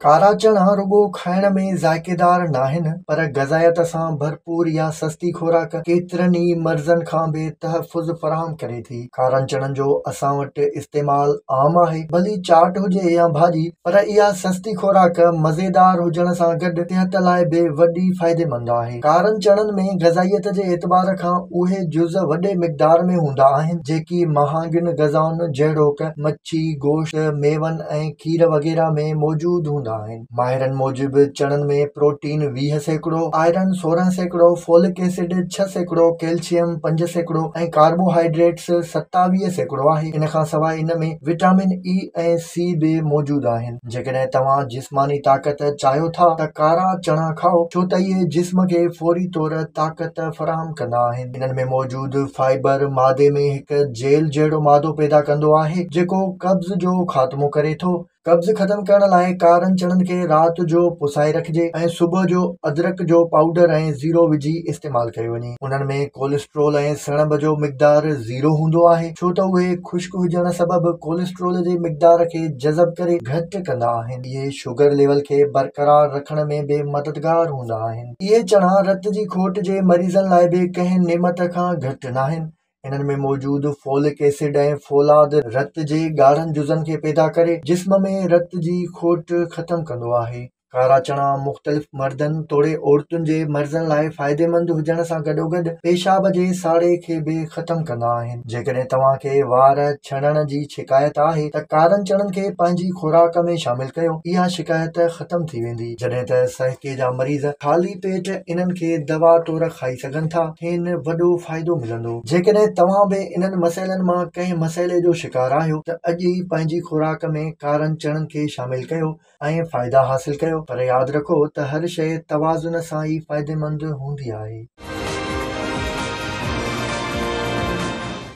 ڪارا چڻا رڳو کائڻ ۾ ذائقيدار ناهن پر غذائيت سان ڀرپور اها سستي خوراڪ ڪيترن ئي مرضن کان به تحفظ فراهم ڪري ٿي. ڪارن چڻن جو اسان وٽ استعمال عام آهي، ڀلي چاٽ هجي يا ڀاڄي، پر اها سستي خوراڪ مزيدار هجڻ سان گڏ صحت لاء به وڏي فائديمند آهي. ڪارن چڻن ۾ غذائيت جي اعتبار کان اهي جز وڏي مقدار ۾ هوندا آهن، جيڪي مهانگين غذائن جهڙوڪ مڇي، گوشت، ميون ۽ کير وغيره ۾ موجود هوندا آهن. ماهرن موجب چڻن ۾ protein 20%، iron 16%، folic acid 6%، calcium 5% ۽ carbohydrates 27% آهي. ان کان سواء ان ۾ وٽامن اي ۽ سي به موجود آهن. جيڪڏهن توهان جسماني طاقت چاهيو ٿا ته ڪارا چڻا کائو ڇو ته اهي جسم کي فوري طور طاقت فراهم ڪندا آهن. انهن ۾ موجود فائبر معدي ۾ هڪ جيل جهڙو مادو پيدا ڪندو آهي جيڪو قبض جو خاتمو ڪري ٿو. قبض ختم ڪرڻ لاء ڪارن چڻن کي رات جو پسائي رکجي ۽ صبح جو ادرڪ جو پائوڊر ۽ زيرو وجهي استعمال ڪيو وڃي. انهن ۾ ڪوليسٽرول ۽ سڻڀ جو مقدار زيرو هوندو آهي ڇو ته اهي خشڪ هجڻ سبب ڪوليسٽرول جي مقدار کي جذب ڪري گهٽ ڪندا آهن. اهي شگر ليول کي برقرار رکڻ ۾ به مددگار هوندا آهن. اهي چڻا رت جي کوٽ جي مريضن لاء به ڪنهن نعمت کان گهٽ ناهن. انهن ۾ موجود فولڪ ايسڊ ۽ فولاد رت جي ڳاڙهن جزن کي پيدا ڪري جسم ۾ رت جي کوٽ ختم ڪندو آهي. ڪارا چڻا مختلف مردن توڙي عورتن جي مرضن لاء فائديمند هجڻ سان گڏوگڏ پيشاب جي ساڙي کي به ختم ڪندا آهن. جيڪڏهن توهان کي وار ڇڻڻ جي شڪايت آهي ته ڪارن چڻن کي پنهنجي خوراڪ ۾ شامل ڪيو، اها شڪايت ختم ٿي ويندي. جڏهن ته سهڪي جا مريض خالي پيٽ انهن کي دوا طور کائي سگهن ٿا، کين وڏو فائدو ملندو. جيڪڏهن توهان به انهن مسئلن مان ڪنهن مسئلي جو شڪار آهيو ته اڄ ئي پنهنجي خوراڪ ۾ ڪارن چڻن کي شامل ڪيو ۽ فائدا حاصل ڪيو، پر ياد رکو ته هر شيء توازن سان ئي فائديمند هوندي آهي.